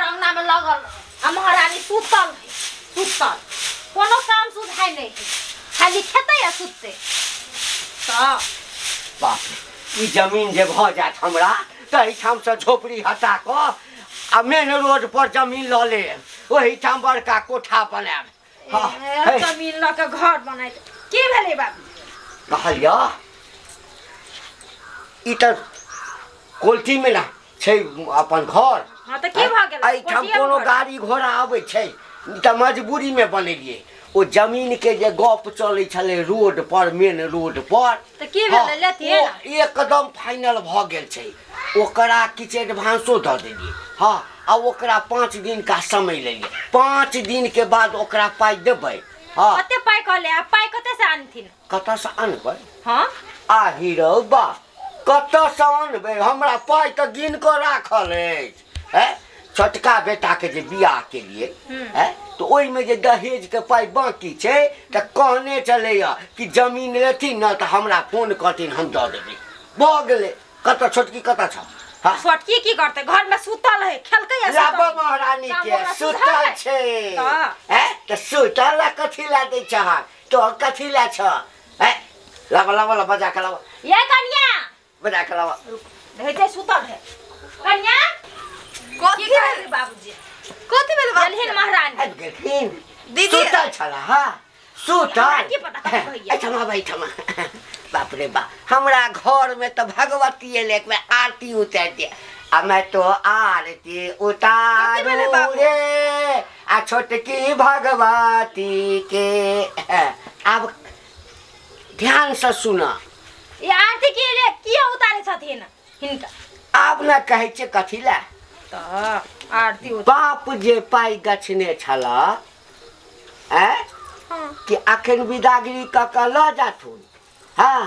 अंगना में लगल आ महारानी सुतल सुतल कोनो काम सुझाय नहीं खाली खेतै आ सुततै। त बाप रे ई जमीन जे भ जात हमरा त एहिठाम से झोपड़ी हटा क आ मेन रोड पर जमीन ल लेब ओहिठाम बड़का कोठा बनायब। हां जमीन ल के घर बनाइत की भेलै बाबू? कहलियो ई त कोल्टी में ना छै अपन घर। हां त की भ गेल? एहिठाम कोनो गाड़ी घोड़ा आबै छै त मजबूरी में बनेलिए। ओ जमीन के जे गप चलै छलै रोड पर मेन रोड पर त की भेलै लेथिन? एकदम फाइनल भ गेल छै। ओकरा किछु एडवांसो द देलिए। हाँ आ ओकरा 5 दिन का समय लेलिए। 5 दिन के बाद ओकरा पाइ देबै। हाँ कते पाइ कहले? आ पाइ कते से आनथिन? कतऽ से अनबै? हाँ आ हीरो बा कतऽ से अनबै? हमरा पाइ तऽ गिन कऽ राखल अछि। हैं छोटका बेटा के जे बियाह के लिए हैं तो ओहिमे जे दहेज के पाइ बाकी छै तऽ कहने चलैया कि जमीन लेथिन न तऽ हमरा फोन करथिन हम दऽ देबै। भऽ गेलै। कतऽ छोटकी कतऽ छ? हाँ छोटकी की करतै? घर में सुतल है खेलकै या सुतल? महारानी के सुतल छै। हैं तऽ सुतल कथी ला दै छह तो कथी ला छ? हैं लावा लावा ला बजा के लावा ये कन्या बजा के लावा रहै छै सुतल है कन्या। कथी भेल बाबूजी? कथी भेल बाबूजी? गेलखिन महारानी आबि गेलखिन। दीदी सुतल छला। हाँ सुतल की पता कथी होइया? एठमा बैठमा। बाप रे बा हमरा घर में तो भगवती एले एक बेर आरती उतार दे आ मैं तो आरती उतारू रे आ छोटकी भगवती के। अब ध्यान से सुना ये आरती के लिए किया उतारे छथिन हिनका? आब ना कहै छै कथी ला त आरती बाप जे पाइ गछने छला हैं कि अखन विदागरी क क ल जाथुन। हाँ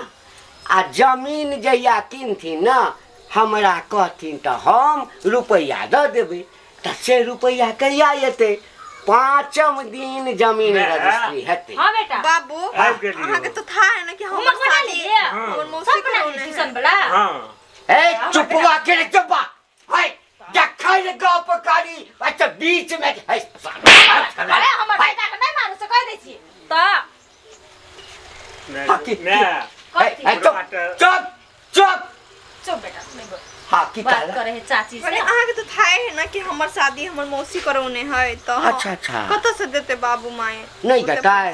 आ जमीन जहिया किनथिन न हमरा कहथिन तऽ हम रुपैआ दऽ देबै तऽ से रुपैआ कहिया एतै? 5म दिन जमीन रजिस्ट्री हेतै। हाँ बेटा बाबू अहाँ के तो था है ना कि हमर शादी हमर मौसी के ट्यूशन वाला। हां ए चुपवा के रे चुपवा है जखन गप करी अच्छा बीच में है। अरे हमर बेटा के नहीं मारू से कह दै छी त चुप चुप चुप चुप बेटा नहीं बोल। हां की बात करे है चाची से? अहाँ के तो था है ना कि हमर शादी हमर मौसी करौने है त अच्छा अच्छा कत से देते बाबू माए? नहीं देता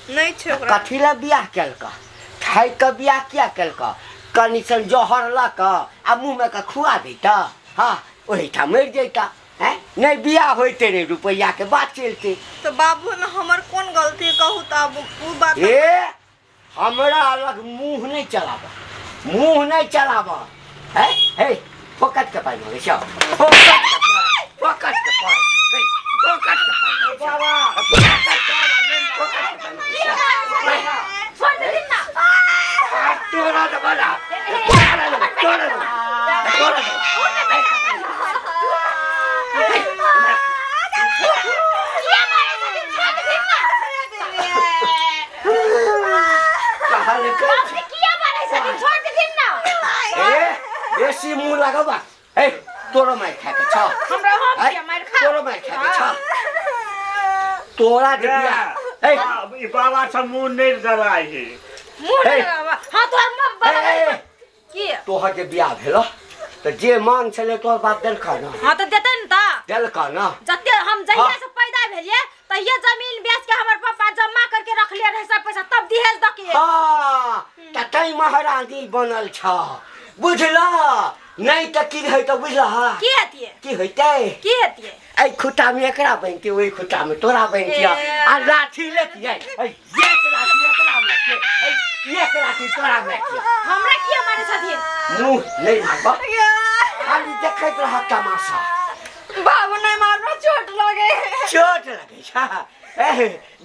नहीं छै ओकरा। कथी ला बियाह केलका? खाइ के बियाह किया केलका? कनी सन जहर ल क आ मुँह में के खुआ देता। हाँ ओहिठाम मरि जैता। हैं नहीं बियाह होइते रे रुपैया के बात चलते। तो बाबू में हमर कोन गलती कहू त अब उ बात? ए हमरा अलग मुंह नहीं चलाबा मुंह नहीं चलाबा। हैं हे फोकट के पाइ मांगे छौ फोकट के पाइ फोकट के पाइ फोकट के पाइ बाबा फोकट के पाइ छोड़ देथिन ना तोरा दे बला तोरा दे तोरा दे तोरा दे किया मारे छथिन? छोड़ देथिन ना। कहल किया मारे छथिन? छोड़ देथिन ना। ए बेसी मुंह लगाबा ए तोरो मार खा के छ हमरा हम किया मार खा? तोरो मार खा के छ तोरा जे बियाह ए ई बाबा से मुंह नहीं डराय है मुंह नहीं लगाबा। हां तोहर बाबा की तोहर जे बियाह भेल त जे मांग छले तोहर बाप देलका ना? हां त देतै न त देलका ना। जते हम जहिया से पैदा भेलिए तहिया जमीन बेच के हमर पापा जमा करके रखले रहे सब पैसा तब दहेज द के। हां त तै महारानी बनल छ बुझला नहीं त की है त बुझला। की हेतिए? की होइतै? की हेतिए? एहि खुट्टा में एकरा बनती ओहि खुट्टा में तोरा बनती आ लाठी लेतिए एक लाठी एकरा में एक लाठी तोरा में। हमरा किया मारे छथिन? मुंह नहीं मारबा खाली देखैत रह तमाशा। बाबू नहीं मारबा चोट लगे चोट लगे छ ए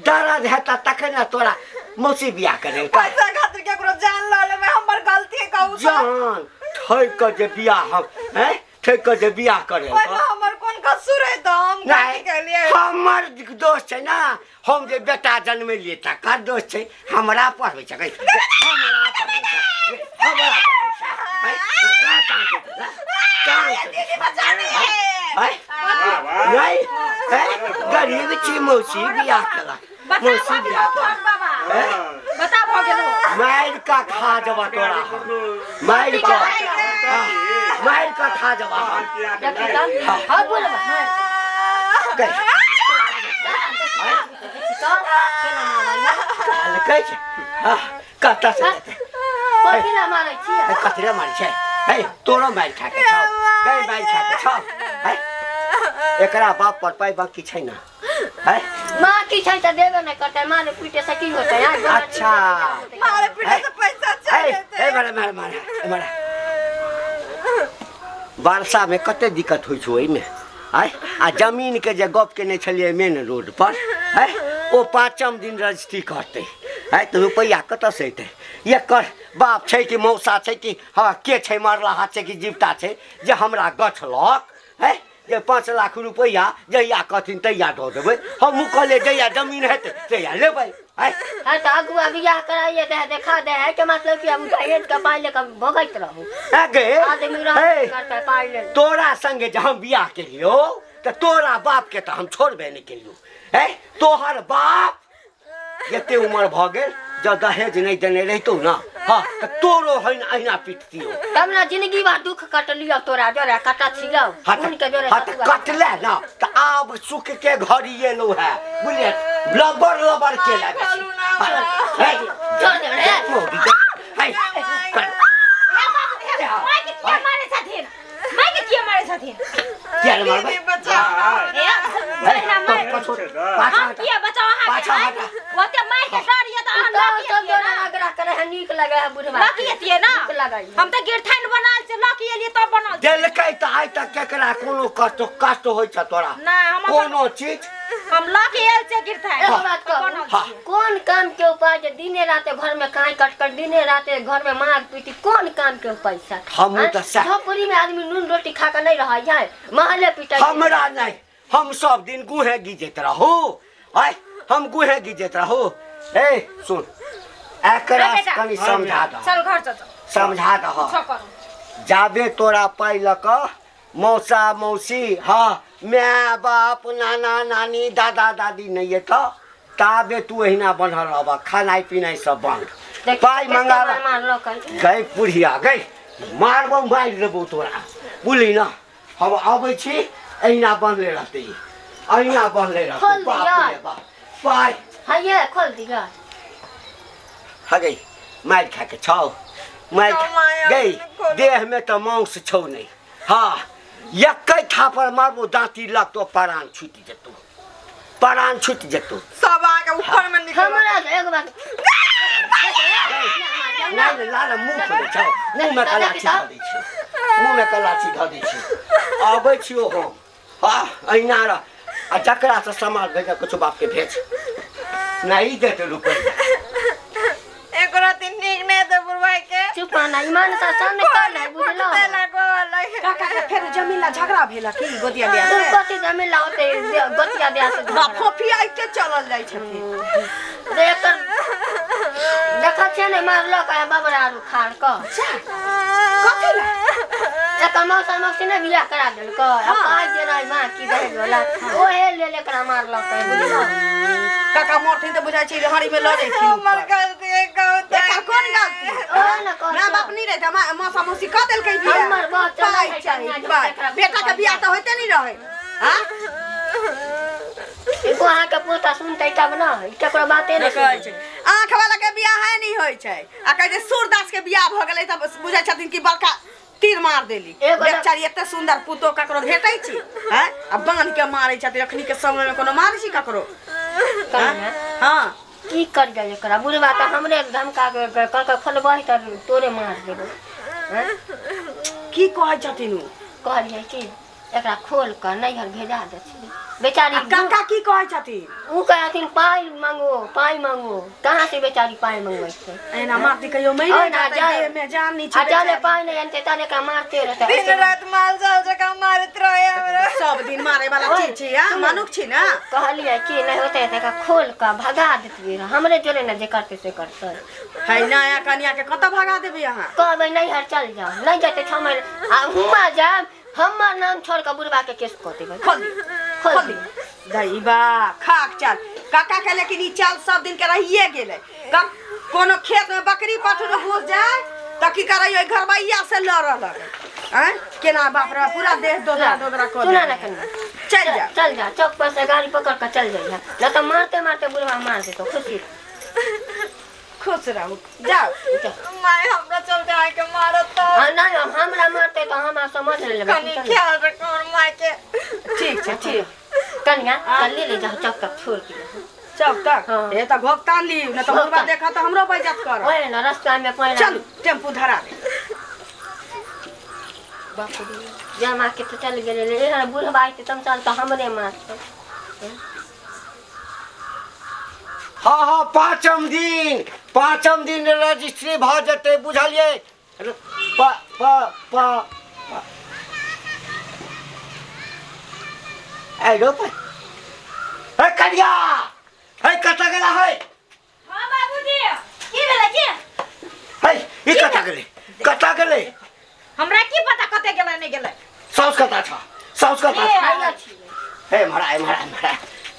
दर्द हेता तखन न तोरा मौसी बियाह करे पैसा खातिर केकरो जान ल लेबै हमर गलती कहू त जान ठोक के जे बियाह हम हैं ठोक के जे बियाह करे ओहिमे हमर कोन कसूर है त हम गलती केलिए? हमर दोष छै ना हम जे बेटा जन्मेलिए तकर दोष छै। हमरा पढ़बै छै हमरा पढ़बै छै हमरा पढ़बै छै। दीदी बचानी है। आय नहीं गरीब छी मौसी बियाह केलक मौसी बियाह बाबा बता भ गेलो मार का खा जबा तोरा मार का मार का खा जबा हां बोल कहै छै हां कता से कथी ला मारै छी कथी ला मारै छै हे तोरो मार खा के छौ गई मार खा के छौ हे एकरा बाप पर पाई बाकी छै ना है मां की छै त देबे नै करतै मारे पीटे से की होतै अच्छा मारे पीटे से पैसा चाहिए ए मारे मारे मारे मारे वर्षा में कते दिक्कत होई छौ एमे आय आ जमीन के जे गप केने छलियै मेन रोड पर है ओ पाँचम दिन रजिस्ट्री करतै है त रुपैया कतऽ से एतै एकर बाप छै कि मौसा छै कि हाँ के छै मरलाहा छै कि जीवता छै जे हमरा गछलक है जे 5 लाख रुपैया जहिया कहथिन तहिया दऽ देबै हमहूँ कहलियै जहिया जमीन हेतै तहिया लेबै है हाँ तो अगुआ बियाह कराइए दे देखा दे है के मतलब कि अब दहेज के पाई लेके भगैत रहू गे आदमी रह करतै पाई ले तोरा संगे जे हम बियाह केलियौ त तोरा बाप के त हम छोड़बे नहि केलियौ है तोहर बाप एते उम्र भ गेल जब दहेज नहीं देने रहितौ ना हाँ त तोरो होइन अहिना पिटतियौ तब ना जिंदगी भर दुख कटलियौ तोरा जोरे कटा छियौ उनके जोरे हाँ त कटले ना त आब सुख के घड़ी एलौ है बुझलियै लबर लबर के लागे है छोड़ दे रे है माय के किया मारे छथिन माय के किया मारे छथिन किया मारबै हम किया बचाओ अहाँ के ओते मार के डर ये त अहाँ सब जोरा आग्रह करे है नीक लगे है बुढ़वा लक एतिए ना नीक लगे हम त गिरथान बनाल छै लक एलिए तब बनल देलकै त आइ तक केकरा कोनो कष्ट कष्ट होय छ तोरा ना हम कोनो चीज हम लक एल छै गिरथान एक बात कहू कोन काम के उपाय जे दिने राते घर में काई कट कर दिने राते घर में मार पीटी कोन काम के उपाय छ हम त झोपड़ी में आदमी नून रोटी खा के नहीं रहै है महले पिटाई हमरा नहीं हम सब दिन गुहे गिजैत रहू आय हम गुहे गिजैत रहू ए सुन एकरा कनि समझा दह चल घर चल समझा दह जाबे तोरा पाइ लऽ कऽ मौसा मौसी हाँ my बाप नाना नानी दादा दादी नहीं एतऽ ताबे तू एहिना बन्हल रहबह खानाइ पिनाइ सब बन्द पाइ मंगा गई बुढ़िया गई मारबौ मारि देबौ तोरा बुझली ना हम अबै छी एहिना बन्हले रहतै एहिना बन्हले रहतै बाप रे बाप पाइ हइये खोल दिया हगै मारि खा के छौ मारि गई देह में त मांस छौ नहीं हाँ एकै थापर मारबो दाँती लगतो प्राण छूटि जेतौ प्राण छूटि जेतौ सब आके ऊपर में निकल हमरा एक बात नहीं लाल मुंह खोलै छौ मुंह में कलाची धऽ दै छियौ मुंह में कलाची धऽ दै छियौ अबै छियौ हम हाँ अहिना रह आ जकरासँ सामान भेजऽ किछु बापके भेज नहीं देते रुपैआ एकरा दिन नीक नहि दे बुढ़वा के चुप ना ईमान सा सन कर है बुझलो काका के फेर जमीन ला झगड़ा भेल की गोदिया बियाह से कथी जमीन ला होते गोदिया बियाह से ना फोफिया के चलल जाय छथिन रे एकर देखा छै ने मारलक है बबरा खाड़ क कथी ला एकर मौसा मौसी ने बियाह करा देलक आ पाइ जे रहै माँ की दहेज वाला ओहे ले एकरा मारलक है बुझलो काका मरथिन त बुझाइ छै हरी में ल जैथिन हमर गलती है कहू त एकर कोन गलती मां बाप नहीं रहै मां मौसा मौसी क देलकै बियाह हमर बाप पाइ चाही बेटा के बियाह त होइते नहीं रहै हां एको अहाँ के पोता सुनतै तब न केकरो बाते नहि कहै छै आँख वाला के बियाह है नहीं होय छै आ कहै छै सूरदास के बियाह भ गेलै तब बुझै छथिन कि बड़का तीर मार देली बेचारी एते सुंदर पुतो ककरो भेटै छी हैं आ बांध के मारै छथिन अखनी के समय में कोनो मारै छी ककरो हां की कर जाय एकरा बुढ़वा त हमरे धमका के कर के खोलबही त तोरे मार देबो हैं की कहै छथिन उ कहलियै कि एकरा खोल के नैहर भेजा दे छी बेचारी काका की कहै छथिन उ कहथिन पाइ मांगो पाइ मांगो कहाँ से बेचारी पाइ मंगबै छै एना मारती कहियो मरि जाय देह में जान नहीं छै आ जाने पाइ नहीं अनते ताने का मारते रहते दिन रात माल जाल जकाँ मारैत रहे हमरा सब दिन मारे वाला चीज छी हां मनुख छी ना कहलियै कि नहीं होते त एकरा खोल के भगा देतियै हमरे जोरे न जे करते से करते है नया कनिया के कत भगा देबै अहाँ कहबै नैहर चल जाओ नहीं जेतै 6 महीना आ हुआ जाब हमर नाम हम छोड़ के बुढ़वा के केस क देबै। खोल दी, खोल दी दैबा खाक चल काका के। लेकिन ई चाल सब दिन के रहिए गेलै। कब कोनो खेत में बकरी पठुर घुस जाए त की करैयो घरबैया से लड़ लगे हैं केना बाप रे पूरा देह दोदरा दोदरा कर। सुना ना कन्या, चल जा, चल जा चौक पर से गाड़ी पकड़ के चल जाइए, न तो मारते मारते बुढ़वा मार देतो। खुशी खुश रहू, जाओ। My हमरा चलते आके के मारत। हां नहीं हमरा मारते तो हमरा समझ लेबै। कनी ख्याल रखो my के। ठीक छै ठीक। कन्या चल ले जाओ चौक तक छोड़ के। चौक तक? ए त भोगतान ली न त बुढ़वा देखा त हमरो बेइज्जत कर। ओए न रास्ता में पैरा। चल टेम्पू धरा दे। बाप रे जमा के तो चल गेले ले बुढ़वा आइते तम चल त हमरे मारते। हाँ हाँ पाँचम दिन रजिस्ट्री भ जेतै बुझलियै। प प प ए रोप ए करिया ए कत गेला है। हां बाबूजी की भेलै की है ई कत गेलै कत गेलै हमरा की पता कते गेलै नै गेलै। साउस कता छ, साउस कता छ। हे मरा मरा मरा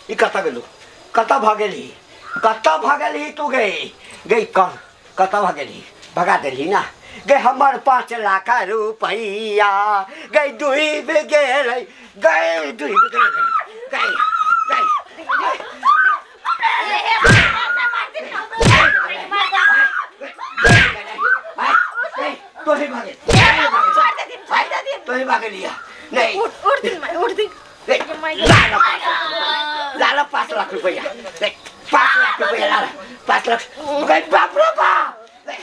ई कत गेलु, कत भगेली, कत भगेली तू गई गई कल कत भगेली भगा देली ना गई हमर 5 लाख रुपैया गई डूब गेलै गई डूब गेलै गई गई तोही भागे तोही भागेलिया नहीं। उठ दिन माई उठ दिन लाला 5 लाख रुपैया 5 लाख रुपैया लाला 5 लाख गई बाप रे बाप गई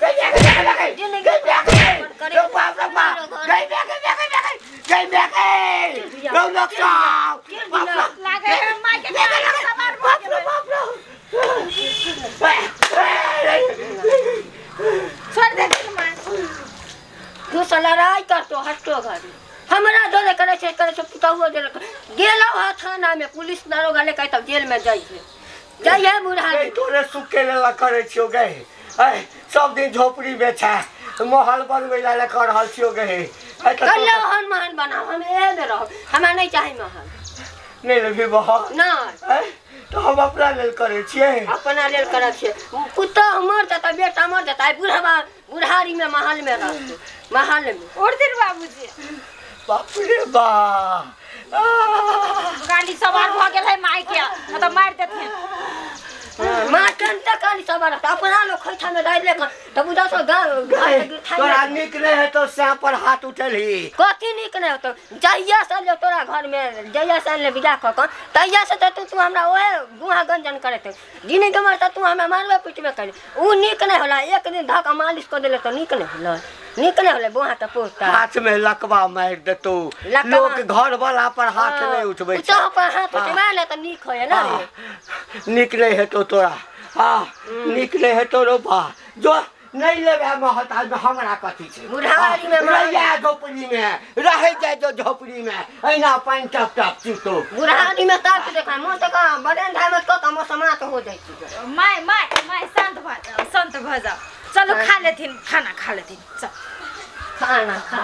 गई गई गई गई बाप रे बाप गई गई गई गई गई लो नक्शा बाप रे लागे माई के बाप रे बाप रे छोड़ दे दिन माई। तू लड़ाई करतो हटो घर हमरा जोरे करे छै करे छै पुतहुओ जोरे गेलो ह थाना में पुलिस दारोगा ले कहत जेल में जाइए जाइए बुढ़ा। तोरे सुखे लेला करे छियो गए ए सब दिन झोपड़ी में छा महल बनबै ला कर रहल छियो गए। कल्लो हन महल बनाओ हम ए में रहो हमरा नहीं चाही महल। नहीं लेबी महल नहीं तो हम अपना लेल करे छियै। अपना लेल करे छियै पुतहु मर जेतै बेटा मर जेतै बुढ़वा बुढ़ारी में महल में रहतै महल में। उठ दिन बाबूजी बाप रे बाप गाली सवार भ गेल है माई के न त मार देथिन। मारतन त काली सवार अपना लोग खैठा में डाल ले त बुझा सो गांव तोरा नीक नहीं है तो सांप पर हाथ उठलही। कथी नीक नहीं होतो जहिया से ले तोरा घर में जहिया से ले बियाह क क तहिया से त तू हमरा ओए गुहा गंजन करत जिने के मर त तू हमरा मारबे पिटबे कर उ नीक नहीं होला। एक दिन धक मालिश क देले त नीक नहीं होला नीक नहीं होला बोहा त पोता हाथ में लकवा मार देतो। लोग घर वाला पर हाथ नहीं उठबै छै तो पर हाथ उठबा ले त नीक होय ना रे। नीक नहीं है तो तोरा हां नीक नहीं है तो रोपा जो नहीं लेबे महताज में हमरा कथी छै। बुढ़ारी में रहिया झोपड़ी में रह जाय जो झोपड़ी में ऐना पानि टप टप चुतो बुढ़ारी में ताक देखा मन त का बदन धाय मत क कम समात हो जाय छै। My my my शांत भ जाओ शांत भ जाओ चलो खा लेथिन खाना खा लेथिन चल खाना खा।